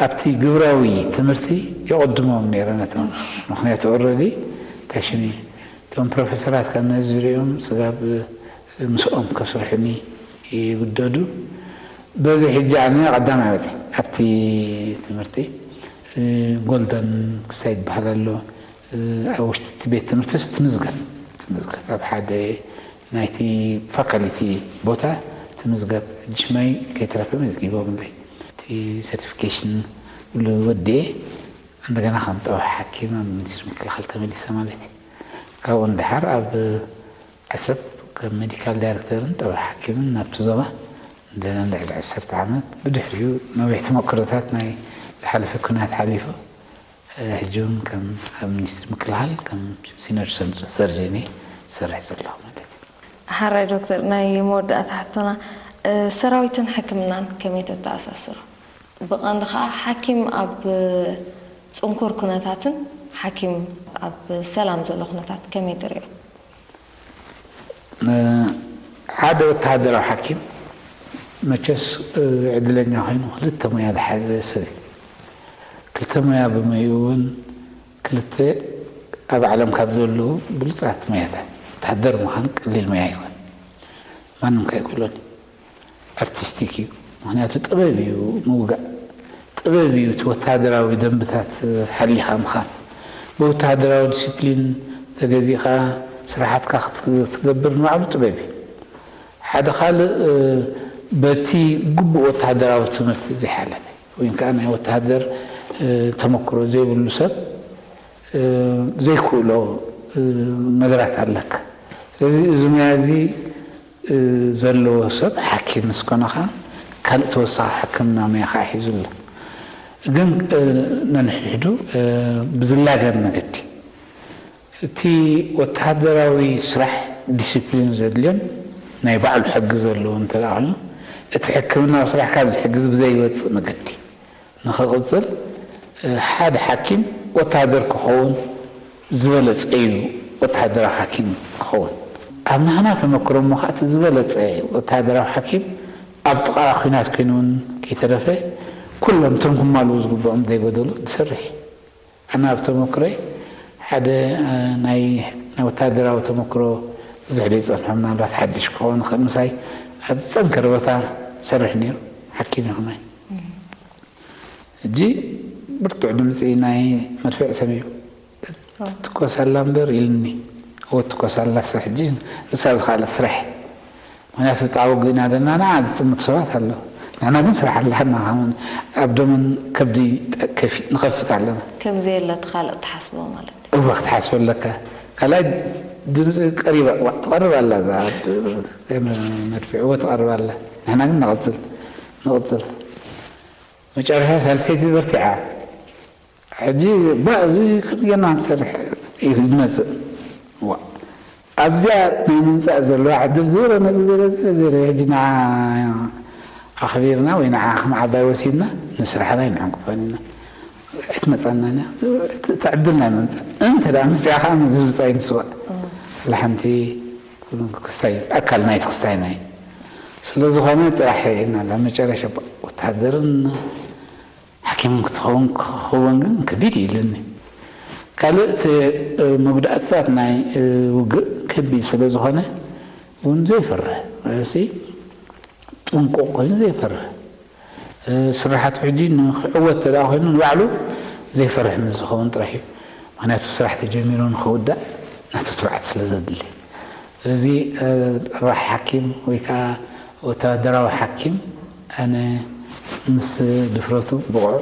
ኣብቲ ግብራዊ ትምህርቲ ይቕድሞም ነይረ ነቶም። ምኽንያቱ ኦረዲ ታሽኒ እቶም ፕሮፌሰራት ካብ ነዚ ዝሪኦም ስጋብ ምስኦም ከስርሑኒ ይግደዱ። በዚ ሕጂ ኣነ ቀዳማይ ወፂ ኣብቲ ትምህርቲ። ጎልደን ክሳይ ይበሃል ኣሎ። ኣብ ውሽጢ እቲ ቤት ትምህርትስ ትምዝገብ፣ ትምዝገብ ኣብ ሓደ ናይቲ ፋካልቲ ቦታ ትምዝገብ። ሕጂ ሽመይ ከይተረፈ መዝጊቦምለይ። እቲ ሰርቲፊኬሽን ኩሉ ወዲኤ እንደገና ከም ጠበሕ ሓኪም ኣብ ሚኒስትሪ ምክልኻል ተመሊሰ ማለት እዩ። ካብኡ ንደሓር ኣብ ዓሰብ ከም ሜዲካል ዳይሬክተርን ጠበሕ ሓኪምን ናብቲ ዞባ እንደና ልዕሊ ዓሰርተ ዓመት፣ ብድሕሪኡ ነዊሕ ተመክሮታት ናይ ዝሓለፈ ኩናት ሓሊፉ፣ ሕጂ እውን ከም ኣብ ሚኒስትሪ ምክልኻል ከም ሲኒየር ሰርጀን እየ ዝሰርሕ ዘለኹ ማለት እዩ። ሓራይ ዶክተር፣ ናይ መወዳእታ ሕቶና፣ እ፣ ሰራዊትን ሕክምናን ከመይ ተተኣሳስሮ? ብቐንዱ ኸዓ ሓኪም ኣብ ጽንኩር ኩነታትን ሓኪም ኣብ ሰላም ዘሎ ኩነታት ከመይ ትሪኦ? እ፣ ሓደ ወተሃደራዊ ሓኪም መቸስ፣ እ፣ ዕድለኛ ኮይኑ ክልተ ሞያ ዝሓዘ ሰብ እዩ። ክልተ ሞያ ብሞይኡ እውን ክልተ ኣብ ዓለም ካብ ዘለዉ ብሉጻት ሞያታት። ወተሃደር ምዃን ቀሊል ሞያ ኣይኮን። ማንም ከይክእሎን እዩ። ኣርቲስቲክ እዩ። ምኽንያቱ ጥበብ እዩ ምውጋእ። ጥበብ እዩ እቲ ወተሃደራዊ ደንብታት ሓሊኻ ምኻን። ብወተሃደራዊ ዲሲፕሊን ተገዚእኻ ስራሓትካ ክት-፣ ክትገብር ንባዕሉ ጥበብ እዩ። ሓደ ካልእ፣ እ፣ በቲ ግቡእ ወተሃደራዊ ትምህርቲ ዘይሓለፈ ወይ ከዓ ናይ ወተሃደር፣ እ፣ ተመክሮ ዘይብሉ ሰብ፣ እ፣ ዘይክእሎ፣ እ፣ ነገራት ኣለካ። ስለዚ እዚ ሞያ እዚ፣ እ፣ ዘለዎ ሰብ ሓኪም ምስ ኮነ ኸዓ ካልእ ተወሳኺ ሕክምና ሞያ ኸዓ ሒዙ ኣሎ። ግን፣ እ፣ ነንሕድሕዱ፣ እ፣ ብዝላገብ መገዲ እቲ ወተሃደራዊ ስራሕ ዲሲፕሊን ዘድልዮን ናይ ባዕሉ ሕጊ ዘለዎ እንተ ደኣ ኮይኑ፣ እቲ ሕክምናዊ ስራሕ ካብዚ ሕጊ እዚ ብዘይወጽእ መገዲ ንኽቕጽል፣ እ፣ ሓደ ሓኪም ወተሃደር ክኸውን ዝበለጸ እዩ፣ ወተሃደራዊ ሓኪም ክኸውን። ኣብ ናህና ተመክሮ እሞ ኸኣ እቲ ዝበለጸ ወተሃደራዊ ሓኪም ኣብ ጥቓ ኲናት ኮይኑ እውን ከይተረፈ ኩሎም እቶም ክማልኡ ዝግብኦም ዘይጎደሎ ዝሰርሕ እዩ። ኣነ ኣብ ተመክሮይ ሓደ፣ እ፣ ናይ፣ ናይ ወተሃደራዊ ተመክሮ ብዙሕ ዘይጸንሖ፣ ምናልባት ሓድሽ ክኸውን ይኽእል፣ ምሳይ ኣብ ዝጸንከረ ቦታ ዝሰርሕ ነይሩ፣ ሓኪም እዩ ከማይ። ሕጂ ብርቱዕ ድምጺ ናይ መድፍዕ ሰሚዑ። ትትኮስ ኣላ እምበር ኢልኒ። እወ ትትኮስ ኣላ፣ ስራሕ ሕጂ ንሳ ዝኸኣለት ስራሕ። ምኽንያቱ ብጣዕሚ ውግእ ኢና ዘለና፣ ንዓ ዝጥምቱ ሰባት ኣለዉ። ንሕና ግን ስራሕ ኣለና፣ ከም ኣብዶምን ከብዲ ከፊ-፣ ንኸፍት ኣለና። ከም ዘየለ እቲ ካልእ ትሓስቦ ማለት እዩ። እወ ክትሓስቦ ኣለካ። ካልኣይ ድምፂ ቀሪባ፣ ዋ፣ ትቐርብ ኣላ እዛ መድፍዕ፣ እወ ትቐርብ ኣላ። ንሕና ግን ንቐፅል፣ ንቐፅል። መጨረሻ ሳልሰይቲ በርቲዓ። ሕጂ ባ፣ እዚ ክንጌና ንሰርሕ እዩ ዝመጽእ። ዋ፣ ኣብዚኣ ናይ ምምጻእ ዘለዋ ዕድል ዜሮ ነጥቢ ዜሮ ዜሮ ዜሮ። ሕጂ ንዓ ኣኽቢርና ወይ ንዓ ከም ዓባይ ወሲድና ንስራሕና ኣይንዕንቅፎን ኢና። ኣይትመጻናን እያ። እቲ ዕድል ናይ ምምጻእ። እንተ ደኣ መጺኣ ኸኣ ምስዚ ብጻይ ንስዋእ። ላሓንቲ ክስታይ፣ ኣካል ናይቲ ክስታይና እዩ። ስለ ዝኾነ ጥራሕ ኢና ኣብ መጨረሻ ወተሃደርን ሓኪም ክትኸውን ክኸውን ግን ከቢድ እዩ ኢሉኒ። ካልእ እቲ፣ እ፣ መጉዳእትታት ናይ፣ እ፣ ውግእ ከቢድ ስለ ዝኾነ እውን ዘይፈርህ፣ እዚ ጥንቁቕ ኮይኑ ዘይፈርህ፣ እ፣ ስራሓቱ ሕጂ ንክዕወት ተደኣ ኮይኑ ንባዕሉ ዘይፈርህ ምስ ዝኸውን ጥራሕ እዩ። ምኽንያቱ ስራሕ ተጀሚሩ ንኽውዳእ ናቱ ትብዓት ስለ ዘድሊ። ስለዚ፣ እ፣ ጠባሕ ሓኪም ወይ ከዓ ወታደራዊ ሓኪም ኣነ ምስ ድፍረቱ ብቑዕ፣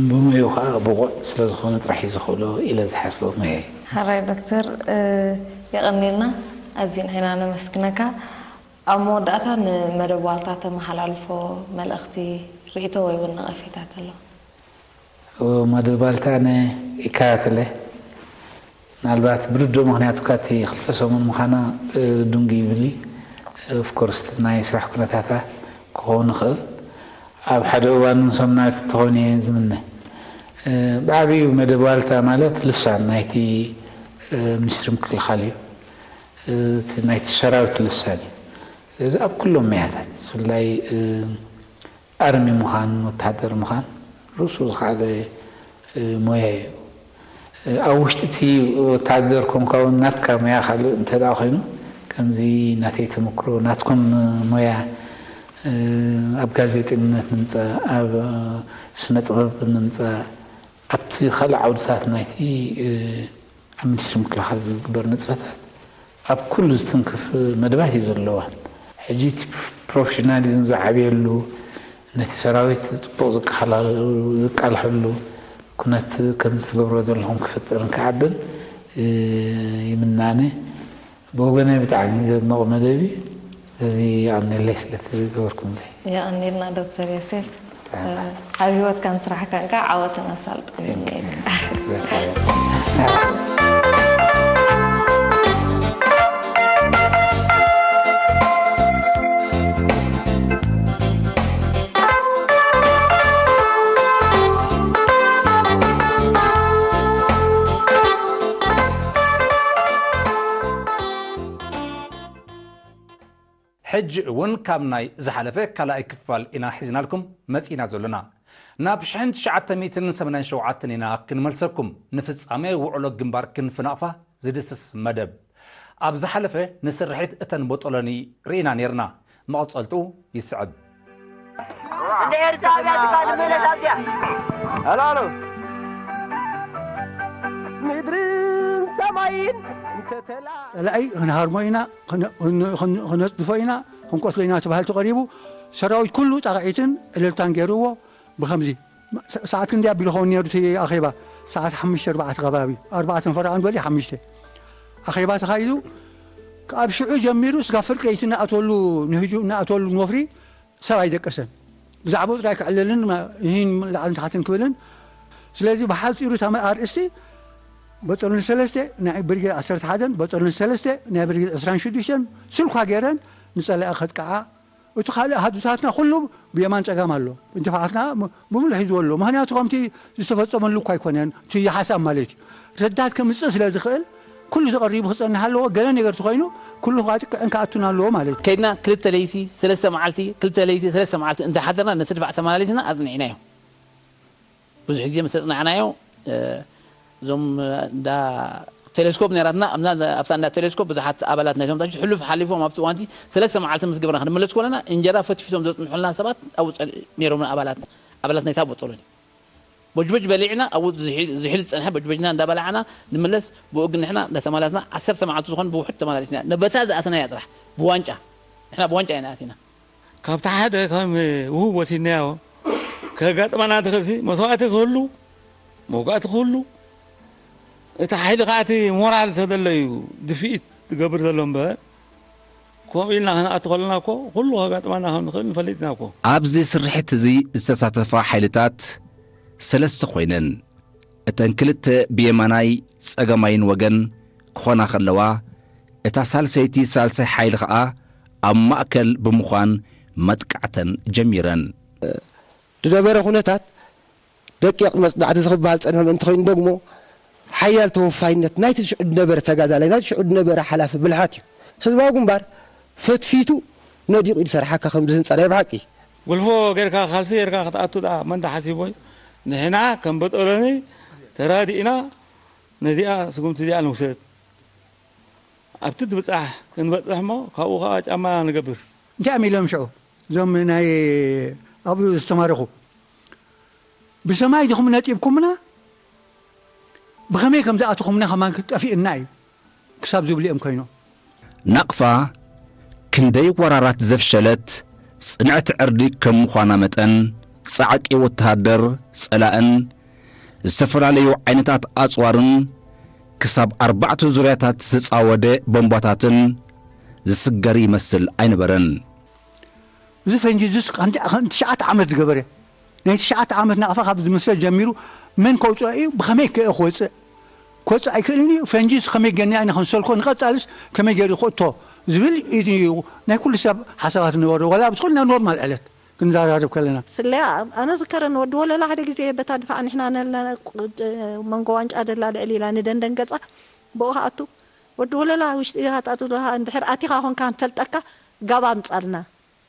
ብሞያኡ ከዓ ብቑዕ ስለ ዝኾነ ጥራሕ እዩ ዝኽእሎ ኢለ ዝሓስቦ ሞያ እዩ። ሕራይ ዶክተር፣ የቐንየልና፣ ኣዚና ኢና ነመስግነካ። ኣብ መወዳእታ ንመደብ ዋልታ ተመሓላልፎ መልእኽቲ፣ ርእይቶ ወይ እውን ነቐፌታት ኣሎ? መደብ ዋልታ ኣነ ይከታተለ። ምናልባት ብርዱእ ምኽንያት እኳ እቲ ክልተ ሰሙን ምዃና ድንጉ ይብል እዩ። ኦፍኮርስ ናይ ስራሕ ኩነታታ ክኸውን ይኽእል። ኣብ ሓደ እዋን ሰሙናዊት ክትኸውን እየ ዝምነ። ብዓብዩ መደብ ዋልታ ማለት ልሳን ናይቲ ሚኒስትሪ ምክልኻል እዩ። እቲ ናይቲ ሰራዊት ልሳን እዩ። ስለዚ ኣብ ኩሎም መያታት ብፍላይ ኣርሚ ምዃን፣ ወተሃደር ምዃን ርእሱ ዝኸኣለ ሞያ እዩ። ኣብ ውሽጢ እቲ ወተሃደር ኮንካ እውን ናትካ ሞያ ካልእ እንተ ደኣ ኮይኑ፣ ከምዚ ናተይ ተመክሮ ናትኩም ሞያ ኣብ ጋዜጠኝነት ንምጻእ፣ ኣብ ስነ ጥበብ ንምጻእ፣ ኣብቲ ካልእ ዓውድታት ናይቲ ኣብ ሚኒስትሪ ምክልኻል ዝግበር ንጥፈታት ኣብ ኩሉ ዝትንክፍ መደባት እዩ ዘለዋ። ሕጂ እቲ ፕሮፌሽናሊዝም ዝዓብየሉ፣ ነቲ ሰራዊት ጽቡቕ ዝቃልሐሉ ኩነት ከምዚ ትገብርዎ ዘለኹም ክፍጠርን ክዓብን ይምናነ። ብወገነይ ብጣዕሚ ዘድንቕ መደብ እዩ። ስለዚ የቐንየለይ ስለቲ ዝገበርኩምለይ። የቐንየልና ዶክተር ዮሴፍ። ኣብ ህይወትካን ስራሕካን ከዓ ዓወትን ኣሳልጦን ይምነየልካ። ሕጂ እውን ካብ ናይ ዝሓለፈ ካልኣይ ክፋል ኢና ሒዝናልኩም መጺእና ዘሎና። ናብ ሽሕን ትሽዓተ ሚእትን ሰማንያን ሸውዓተን ኢና ክንመልሰኩም። ንፍጻሜ ውዕሎ ግንባር ክንፊ ናቕፋ ዝድስስ መደብ። ኣብ ዝሓለፈ ንስርሒት እተን ቦጦሎኒ ርኢና ኔርና። መቐጸልትኡ ይስዕብ። እንድሕር እታ ኣብያ ትካ ንመለስ ኣብዚኣ። ኣላሎ ምድርን ሰማይን እንተተላ ጸላኢ ክንሃርሞ ኢና፣ ክነጽድፎ ኢና፣ ክንቆስሎ ኢና ትበሃል ተቐሪቡ ሰራዊት ኩሉ ጣቕዒትን ዕልልታን ገይርዎ። ብኸምዚ ሰዓት ክንደይ ኣቢሉ ኸውን ነይሩ እቲ ኣኼባ? ሰዓት ሓሙሽተ ኣርባዕተ ከባቢ፣ ኣርባዕተን ፈረቓን በሊ ሓሙሽተ ኣኼባ ተኻይዱ። ካብ ሽዑ ጀሚሩ ስጋብ ፍርቂ ለይቲ እናኣተወሉ ንህጁ እናኣተወሉ ንወፍሪ ሰብ ኣይደቀሰን። ብዛዕባኡ ጥራይ ክዕልልን ይህን ላዕልን ታሕትን ክብልን። ስለዚ ብሓፂሩ እታ ኣርእስቲ በጦሎኒ ሰለስተ ናይ ብርጌድ ዓሰርተ ሓደን በጦሎኒ ሰለስተ ናይ ብርጌድ ዕስራን ሽዱሽተን ስልኳ ገይረን ንፀላኢ ከጥቅዓ እቲ ካልእ ኣሃዱታትና ኩሉ ብየማን ጸጋም ኣሎ። ድፋዓትና ብምሉእ ሒዝዎ ኣሎ። ምኽንያቱ ከምቲ ዝተፈጸመሉ እኳ ኣይኮነን፣ እቲ ሓሳብ ማለት እዩ። ረዳት ከምጽእ ስለ ዝኽእል ኩሉ ተቐሪቡ ክጸንሕ ኣለዎ። ገለ ነገር ተኾይኑ ኩሉ ክጥቅዕን ክኣቱን ኣለዎ ማለት እዩ። ከይድና ክልተ ለይቲ ሰለስተ መዓልቲ ክልተ ለይቲ ሰለስተ መዓልቲ እንዳሓደርና ነቲ ድፋዕ ተመላሊስና ኣጽኒዕናዮ። ብዙሕ ግዜ ምስ ኣጽናዕናዮ እዞም እንዳ ቴሌስኮፕ ነይራትና ኣብታ እንዳ ቴሌስኮፕ ብዙሓት ኣባላት ናይ ከምታ ሕሉፍ ሓሊፎም ኣብቲ እዋንቲ ሰለስተ መዓልቲ ምስ ግብርና ክንመለስ ከለና እንጀራ ፈትፊቶም ዘጽንሑልና ሰባት ኣብኡ ነይሮም ኣባላት ኣባላት ናይታ ቦጦሎኒ ቦጅቦጅ በሊዕና ኣብኡ ዝሒል ዝጸንሐ ቦጅቦጅና እንዳበላዕና ንምለስ ብኡ ግን ንሕና እንዳተመላስና ዓሰርተ መዓልቲ ዝኾን ብውሑድ ተመላሊስና ኢና በታ ዝኣተናያ ጥራሕ ብዋንጫ ንሕና ብዋንጫ ኢና ኣቲና ካብቲ ሓደ ከም ውሁብ ወሲድናዮ ከጋጥመና እንተኸሲ መስዋእቲ ክህሉ መውጋእቲ ክህሉ እቲ ሓይሊ ከዓ እቲ ሞራል ሰደሎ እዩ ድፍኢት ዝገብር ዘሎ እምበር ከምኡ ኢልና ክንኣቱ ከለና እኮ ኩሉ ከጋጥመና ከም ንኽእል ንፈልጥ ኢና እኮ። ኣብዚ ስርሒት እዚ ዝተሳተፋ ሓይልታት ሰለስተ ኮይነን እተን ክልተ ብየማናይ ጸገማይን ወገን ክኾና ከለዋ እታ ሳልሰይቲ ሳልሳይ ሓይሊ ኸኣ ኣብ ማእከል ብምዃን መጥቃዕተን ጀሚረን። ዝነበረ ኩነታት ደቂቕ መጽናዕቲ እዚ ክበሃል ዝጸንሐ ምእንቲ ኮይኑ ደግሞ ሓያል ተወፋይነት ናይቲ ሽዑ ዝነበረ ተጋዳላይ ናይቲ ሽዑ ዝነበረ ሓላፊ ብልሓት እዩ። ህዝባዊ ግንባር ፈትፊቱ ነዲቑ እዩ ዝሰርሓካ ከም ዝህንጻ ናይ ብሓቂ። ጎልፎ ጌርካ ካልሲ ጌርካ ክትኣቱ ደኣ መን ደኣ ሓሲቡ እዩ። ንሕና ከም በጦሎኒ ተራዲእና ነዚኣ ስጉምቲ እዚኣ ንውሰድ። ኣብቲ ትብጻሕ ክንበጽሕ እሞ ካብኡ ከኣ ጫማ ንገብር። እንታይ እዮም ኢሎም ሽዑ እዞም ናይ ኣብኡ ዝተማረኹ? ብሰማይ ዲኹም ነጢብኩምና? ብኸመይ ከም ዝኣተኹምና ከማን ጠፊእና እዩ ክሳብ ዝብሉ እዮም ኮይኖም። ናቕፋ ክንደይ ወራራት ዘፍሸለት ጽንዕቲ ዕርዲ ከም ምዃና መጠን፣ ጻዕቂ ወተሃደር፣ ጸላእን ዝተፈላለዩ ዓይነታት ኣጽዋርን ክሳብ ኣርባዕተ ዙርያታት ዝጻወደ ቦምባታትን ዝስገር ይመስል ኣይነበረን። እዚ ፈንጂ እዚስ ከምቲ ከም ትሽዓተ ዓመት ዝገበረ፣ ናይ ትሽዓተ ዓመት ናቕፋ ካብ ዝምስረት ጀሚሩ መን ከውፅኦ እዩ፣ ብኸመይ ከ ክወፅእ ክወፅእ ኣይክእልን እዩ። ፈንጂስ ከመይ ገኒና ኢና ክንሰልኮ፣ ንቐፃልስ ከመይ ገይሩ ክእቶ ዝብል እዩ ናይ ኩሉ ሰብ ሓሳባት ዝነበሮ፣ ዋላ ኣብዚ ኩልና ኖርማል ዕለት ክንዘራረብ ከለና። ስለያ ኣነ ዝከረኒ ወዲ ወለላ ሓደ ግዜ በታ ድፋዕ ንሕና ነለና መንጎ ዋንጫ ደላ ልዕል ኢላ ንደንደን ገፃ ብኡ ክኣቱ ወዲ ወለላ ውሽጢ ሃጣጡ ድሃ እንድሕር ኣቲኻ ኮንካ ንፈልጠካ ጋባ ኣምፃልና።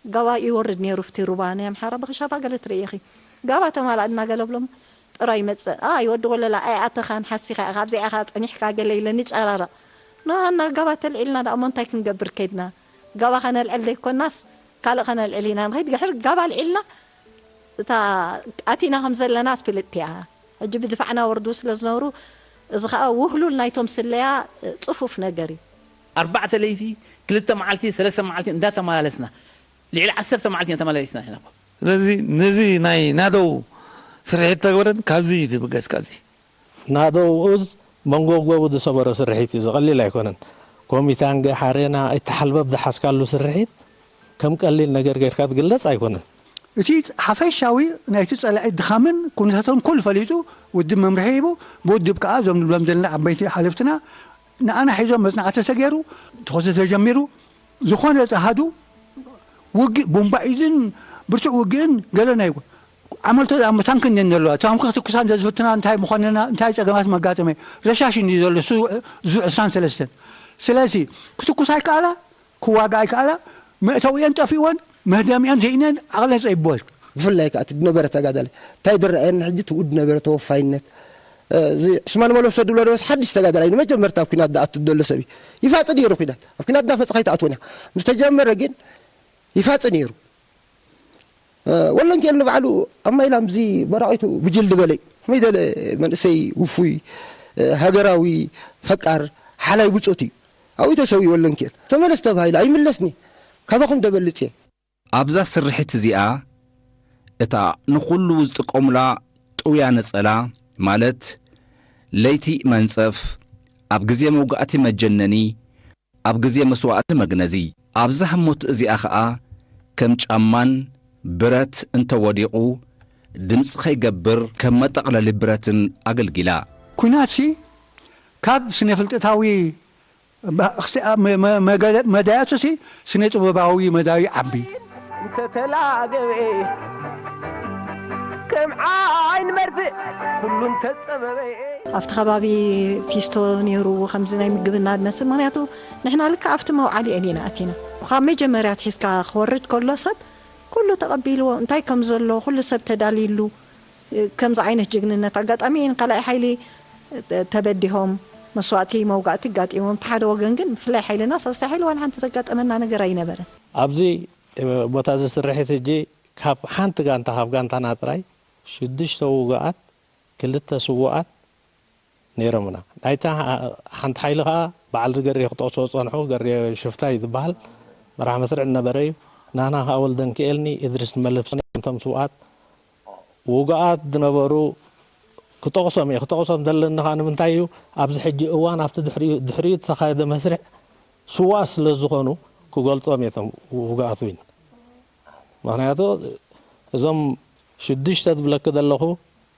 ጋባ ይወርድ ነይሩ ፍቲ ሩባ ናይ ኣምሓራ ብክሻፋ ገለ ትርእይ ኢኺ። ጋባ ተማላእ እናገለብሎም ጥራይ ይመፅእ። ኣይ ወዲ ወለላ ኣይኣተኻን ሓሲኻ ኢኻ ኣብዚኣ ኢኻ ፀኒሕካ ገለ ኢለኒ ጨራረቕ። ንሃና ጋባ ተልዒልና ደኣ እሞ እንታይ ክንገብር ከይድና? ጋባ ከነልዕል ዘይኮናስ ካልእ ከነልዕል ኢና ንኸይድ። ድሕር ጋባ ኣልዒልና እታ ኣቲና ከም ዘለናስ ፍልጥቲ እያ። ሕጂ ብድፋዕና ወርዱ ስለ ዝነብሩ እዚ ኸኣ ውህሉል ናይቶም ስለያ ፅፉፍ ነገር እዩ። ኣርባዕተ ለይቲ ክልተ መዓልቲ ሰለስተ መዓልቲ እንዳተመላለስና ልዕሊ ዓሰርተ መዓልቲ ኢና ተመላሊስና ኢና እኮ። ስለዚ ነዚ ናይ ናደው ስርሒት ተግብረን ካብዚ እዩ ዝብገስ ካብዚ። ናደው እዝ መንጎጎቡ ዝሰበሮ ስርሒት እዩ፣ ዝቐሊል ኣይኮነን። ኮሚታንገ ሓሬና ኣይተሓልበብ ዝሓዝካሉ ስርሒት ከም ቀሊል ነገር ጌርካ ዝግለጽ ኣይኮነን። እቲ ሓፈሻዊ ናይቲ ጸላኢ ድኻምን ኩነታቶን ኩሉ ፈሊጡ ውድብ መምርሒ ሂቡ፣ ብውድብ ከኣ እዞም ንብሎም ዘለና ዓበይቲ ሓለፍትና ንኣና ሒዞም መጽናዕቲ ተገይሩ፣ ትኾሲ ተጀሚሩ፣ ዝኾነ ኣሃዱ ውግእ ቡምባ ኢዝን ብርቱዕ ውግእን ገለ ናይ ዓመልቶ ዳሞ ታንክ እንየን ዘለዋ። ታንክ ክትኩሳ እንተ ዝፍትና እንታይ ምኾነና፣ እንታይ ጸገማት መጋጠመ? ረሻሽ እንዩ ዘሎ፣ ሱ-፣ ዙ ዕስራን ሰለስተን። ስለዚ ክትኩሳ ኣይከኣላ፣ ክዋጋ ኣይከኣላ፣ መእተዊአን ጠፊእወን፣ መህደሚአን ስኢነን፣ ዓቕለን ጸቢብወን። ብፍላይ ከኣ እቲ ዝነበረ ተጋዳላይ እንታይ ዝረኣየኒ ሕጂ እቲ ብኡ ዝነበረ ተወፋይነት፣ እዚ ዑስማን መለብሶ ዝብሎ ዶስ ሓድሽ ተጋዳላይ ንመጀመርታ ኣብ ኲናት ዝኣቱ ዘሎ ሰብ እዩ። ይፋጽ ነይሩ ኲናት። ኣብ ኲናት እናፈጸኻ ኣይትኣትዎን ኢኻ። ምስ ተጀመረ ግን ይፋጽ ነይሩ። ወለንኬል ንባዕሉ ኣብ ማይላም እዚ በራቒቱ ብጅል ዝበለ እዩ። ከመይ ዝበለ መንእሰይ ውፉይ፣ ሃገራዊ፣ ፈቃር፣ ሓላይ ብጾት እዩ። ኣብኡ ተሰዊኡ ወለንኬል። ተመለስ ተባሂሉ ኣይምለስን እየ። ካባኹም ደበልጽ እየ። ኣብዛ ስርሒት እዚኣ፣ እታ ንኹሉ ዝጥቀሙላ ጥውያ ነጸላ፣ ማለት ለይቲ መንጸፍ፣ ኣብ ግዜ መውጋእቲ መጀነኒ፣ ኣብ ግዜ መስዋእቲ መግነዚ። ኣብዛ ህሞት እዚኣ ኸኣ፣ ከም ጫማን ብረት እንተ ወዲቑ ድምጺ ኸይገብር ከም መጠቕለሊ ብረትን ኣገልጊላ። ኲናትሲ ካብ ስነ-ፍልጠታዊ መዳያትሲ ስነ-ጥበባዊ መዳዩ ዓቢ። እንተ ተላገበ ከም ዓይን መርፍእ ኩሉ እንተ ጸበበ። ኣብቲ ከባቢ ፊስቶ ነይሩ ከምዚ ናይ ምግብና ዝመስል፣ ምኽንያቱ ንሕና ልክዕ ኣብቲ መውዓሊ እኒና ኣቲና። ካብ መጀመርያ ኣትሒዝካ ክወርድ ከሎ ሰብ ኩሉ ተቐቢልዎ፣ እንታይ ከም ዘሎ ኩሉ ሰብ ተዳልይሉ። ከምዚ ዓይነት ጅግንነት ኣጋጣሚ እየን ካልኣይ ሓይሊ ተበዲሆም መስዋእቲ መውጋእቲ ኣጋጢሞም፣ እቲ ሓደ ወገን ግን ብፍላይ ሓይልና ሳልሳይ ሓይሊ ዋላ ሓንቲ ዘጋጠመና ነገር ኣይነበረን። ኣብዚ ቦታ እዚ ስርሒት ሕጂ ካብ ሓንቲ ጋንታ ካብ ጋንታና ጥራይ ሽዱሽተ ውጉኣት ክልተ ስዉኣት ነይሮምና። ናይታ ሓንቲ ሓይሊ ከኣ በዓል እዚ ገሬ ክጠቕሶ ዝጸንሑ ገሬ ሽፍታ እዩ ዝበሃል መራሕ መስርዕ ዝነበረ እዩ። ናህና ከኣ ወልደንኪኤልኒ እድሪስ ንመለብሶን እቶም ስውኣት ውጉኣት ዝነበሩ ክጠቕሶም እየ። ክጠቕሶም ዘለኒ ከኣ ንምንታይ እዩ ኣብዚ ሕጂ እዋን ኣብቲ ድሕሪኡ ድሕሪኡ ዝተኻየደ መስርዕ ስውኣት ስለ ዝኾኑ ክገልጾም እየ እቶም ውጉኣት እውን። ምኽንያቱ እዞም ሽዱሽተ ዝብለኪ ዘለኹ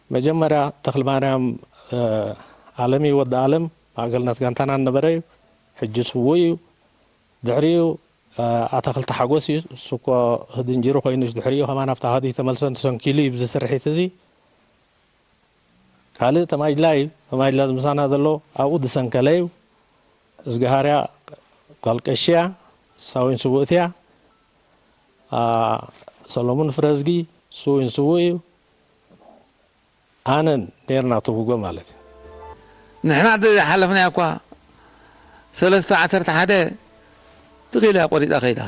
መጀመርያ ተኽለማርያም ኣለምዩ ወዲ ኣለም ማእከልነት ጋንታና ዝነበረ እዩ። ሕጂ ስዉእ እዩ። ድሕሪኡ ኣታኽልቲ ሓጎስ እዩ። እሱ እኮ ህድንጅሩ ኮይኑስ ድሕሪኡ ከማን ኣብቲ ኣሃዱ ተመልሰን ተሰንኪሉ እዩ ብዚ ስርሒት እዚ። ካልእ ተማጅላ እዩ። ተማጅላ እዚ ምሳና ዘሎ ኣብኡ ዝሰንከለ እዩ። እዝግሃርያ ጓል ቀሺ እያ። ንሳ እውን ስውእቲ እያ። ሰሎሙን ፍረዝጊ እሱ እውን ስዉእ እዩ። ኣነን ኔርና እቲ ውግእ ማለት እዩ። ንሕና ዝሓለፍናዮ እኳ ሰለስተ ዓሰርተ ሓደ ትኽ ኢላ እያ ቆሪፃ ከይዳ።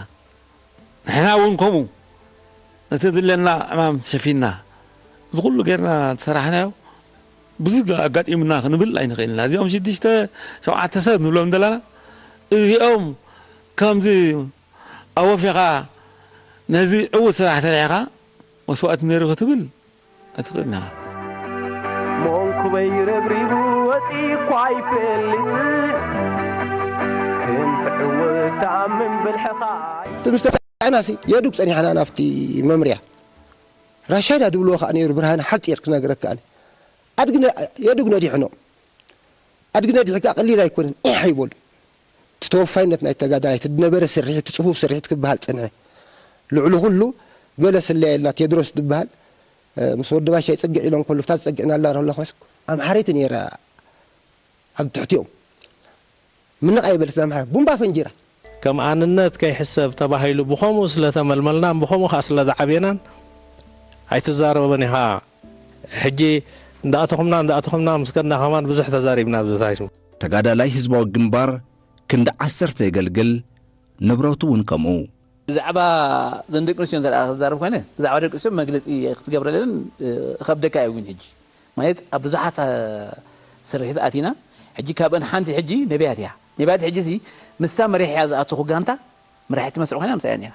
ንሕና እውን ከምኡ ነቲ ዝለና ዕማም ሸፊንና እዚ ኩሉ ጌርና ዝሰራሕናዮ ብዙ ኣጋጢሙና ክንብል ኣይንኽእልን ኢና። እዚኦም ሽዱሽተ ሸውዓተ ሰብ ንብሎም ዘለና እዚኦም ከምዚ ኣወፊኻ ነዚ ዕዉት ስራሕ ሰሪሕኻ መስዋእቲ ነይሩ ክትብል ኣይትኽእልን ኢኻ። መንኩበይ ረብሪቡ ወፂኡ እኳ ኣይፈልጥ፣ ክንትዕወት ተኣምን ብልሕኻ። እቲ ምስ ተሳዕናሲ የዱግ ፀኒሕና ናብቲ መምርያ። ራሻዳ ድብልዎ ከዓ ነይሩ ብርሃነ ሓፂር ክነግረካ ኣነ። ኣድግነ የዱግ ነዲሕኖ። ኣድግነ ዲሕካ ቀሊል ኣይኮነን። ኢሕ ይበሉ። እቲ ተወፋይነት ናይ ተጋዳላይ፣ እቲ ዝነበረ ስርሒት፣ እቲ ጽፉፍ ስርሒት ክበሃል ጸንሐ። ልዕሊ ኩሉ ገለ ስለያ ኢልና ቴድሮስ ዝበሃል፣ እ፣ ምስ ወዲ ባሻይ ጽግዕ ኢሎም ከሉ፣ ፍታት ጸግዕና ኣላ ረላ ኳስ ኣምሓረይቲ ነይራ ኣብ ትሕቲኦም። ምንቕ ኣይበለትን ኣምሓራ፣ ቡምባ ፈንጂራ። ከም ኣንነት ከይሕሰብ ተባሂሉ ብኸምኡ ስለ ተመልመልናን ብኸምኡ ኸኣ ስለ ዝዓብየናን ኣይትዛረቦን ኢኻ። ሕጂ እንዳኣተኹምና፣ እንዳኣተኹምና ምስ ከድና ከማን ብዙሕ ተዛሪብና ኣብዚ ታይሱ። ተጋዳላይ ህዝባዊ ግንባር ክንዲ ዓሰርተ የገልግል፣ ንብረቱ እውን ከምኡ። ብዛዕባ እዘን ደቂ ኣንስትዮ እንተ ደኣ ክዛረብ ኮይነ፣ ብዛዕባ ደቂ ኣንስትዮ መግለጺ ክትገብረለን፣ እ፣ ከብደካ እዩ እውን ሕጂ። ማለት ኣብ ብዙሓት፣ እ፣ ስርሒት ኣቲና፣ ሕጂ ካብአን ሓንቲ ሕጂ ነቢያት እያ። ነቢያት ሕጂ ሲ ምስታ መሪሕ እያ ዝኣተኹ ጋንታ፣ መራሒት መስርዕ ኮይና ምሳያ ነይራ።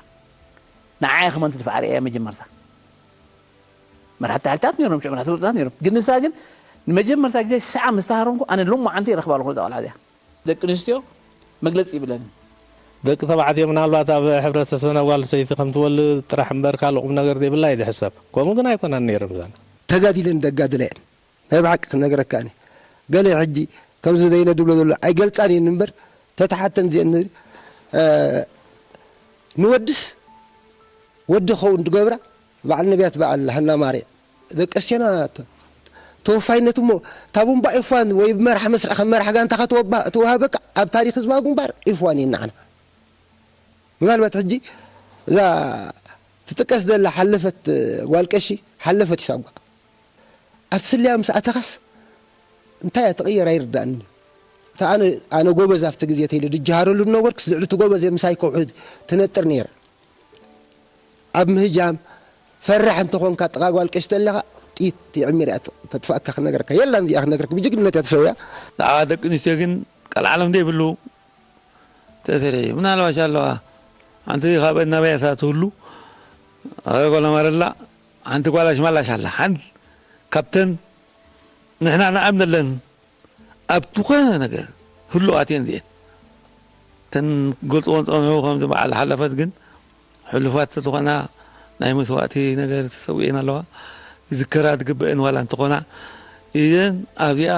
ንዓይ ከመን ትድፋዕ ርእያ መጀመርታ። መራሕቲ ሓይልታት ነይሮም፣ ሽዑ መራሕቲ ፍሉጣት ነይሮም። ግን ንሳ ግን ንመጀመርታ ግዜ ሰዓ ምስ ተሃረምኩ፣ ኣነ ሎማዓንቲ ይረኽባ ኣለኹ ነዛ ቆልዓ እዚኣ። ደቂ ኣንስትዮ መግለጺ ይብለን። ደቂ ተባዕትዮ ምናልባት ኣብ ሕብረተሰብና ጓል ሰይቲ ከም ትወልድ ጥራሕ እምበር ካልእ ቁም ነገር ዘይብላ እዩ ዝሕሰብ። ከምኡ ግን ኣይኮናን ነይረን እዘን። ተጋዲለን ደጋድለ እየን። ናይ ብሓቂ ክነግረካ እኔ። ገለ ሕጂ ከምዚ በይነ ድብሎ ዘሎ ኣይገልጻን እየን እምበር፣ ተተሓተን እዚአን ን-፣ እ፣ ንወድስ ወዲ ክኸውን ዝገብራ በዓል ነቢያት በዓል ሃና ማርያ ደቂ ኣንስትዮና ተ-፣ ተወፋይነት እሞ እታ ቡምባ ኤፍዋን ወይ ብመራሕ መስርዕ ከም መራሕ ጋንታ ከተወባ-፣ ተወሃበካ ኣብ ታሪኽ ህዝባዊ ግንባር ኤፍዋን እየን ንዓና። ምናልባት ሕጂ እዛ ትጥቀስ ዘላ ሓለፈት ጓል ቀሺ ሓለፈት ይሳጓ ኣብቲ ስለያ ምስ ኣተኻስ እንታይ እያ ትቕየር ኣይርዳእኒ። እታ ኣነ፣ ኣነ ጎበዝ ኣብቲ ግዜ ተይለ ድጀሃረሉ ዝነበርኩስ ልዕሊ እቲ ጎበዝ ምሳይ ከውሕድ ትነጥር ነይረ። ኣብ ምህጃም ፈራሕ እንተኾንካ ጥቓ ጓል ቀሺ ተለኻ ጥይት የዕሚር እያ ተጥፋእካ ክነግረካ። የላን እዚኣ ክነግረካ። ብጅግንነት እያ ተሰውያ። ንዓ ደቂ ኣንስትዮ ግን ቀልዓለም ዘይብሉ ተሰሪሑ። ምናልባሽ ኣለዋ። ሓንቲ ካብ ናበይ እያ ትህሉ? ኣብ ጓል ኣማራ ኣላ። ሓንቲ ጓል ኣሽማላሽ ኣላ። ሓንቲ ካብተን ንሕና ንኣምነለን ኣብ ዝኾነ ነገር ህሉዋት እየን እዚአን። እተን ገልጽወን ጸንሑ ከምዚ በዓል ሓለፈት ግን ሕሉፋት ዝኾና ናይ መስዋእቲ ነገር ተሰዊኤን ኣለዋ። ዝከራ ዝግበአን ዋላ እንተኾና እየን። ኣብዚኣ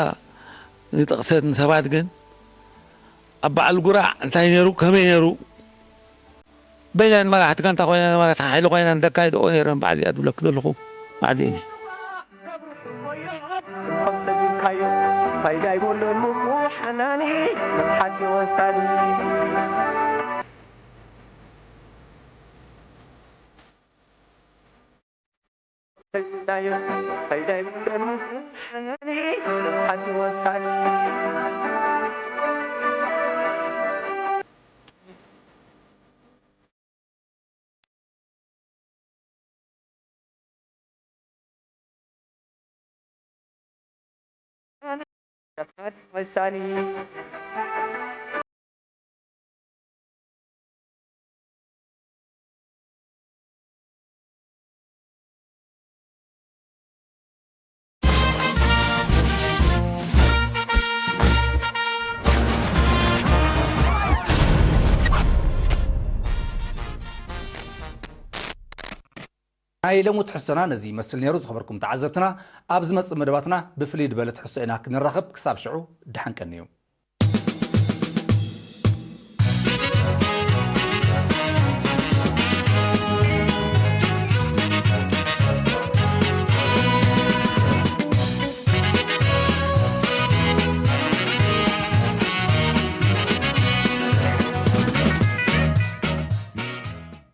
ንጠቕሰት ንሰባት ግን ኣብ በዓል ጉራዕ እንታይ ነይሩ፣ ከመይ ነይሩ? በይነን መራሕቲ ጋንታ ኮይነን፣ መራሕቲ ሓይሊ ኮይነን ዘካይድኦ ነይረን። በዓል እዚኣ ዝብለኪ ዘለኹ በዓል እዚአ። ፋይዳ ይብሉን ምቁሕ ሓናኒ፣ ሓቂ ወሳኒ። ናይ ሎሚ ትሕዝቶና ነዚ ይመስል ነይሩ። ዝኸበርኩም ተዓዘብትና፣ ኣብ ዝመጽእ መደባትና ብፍልይ ዝበለ ትሕዝቶ ኢና ክንራኸብ። ክሳብ ሽዑ ደሓን ቀንዩ።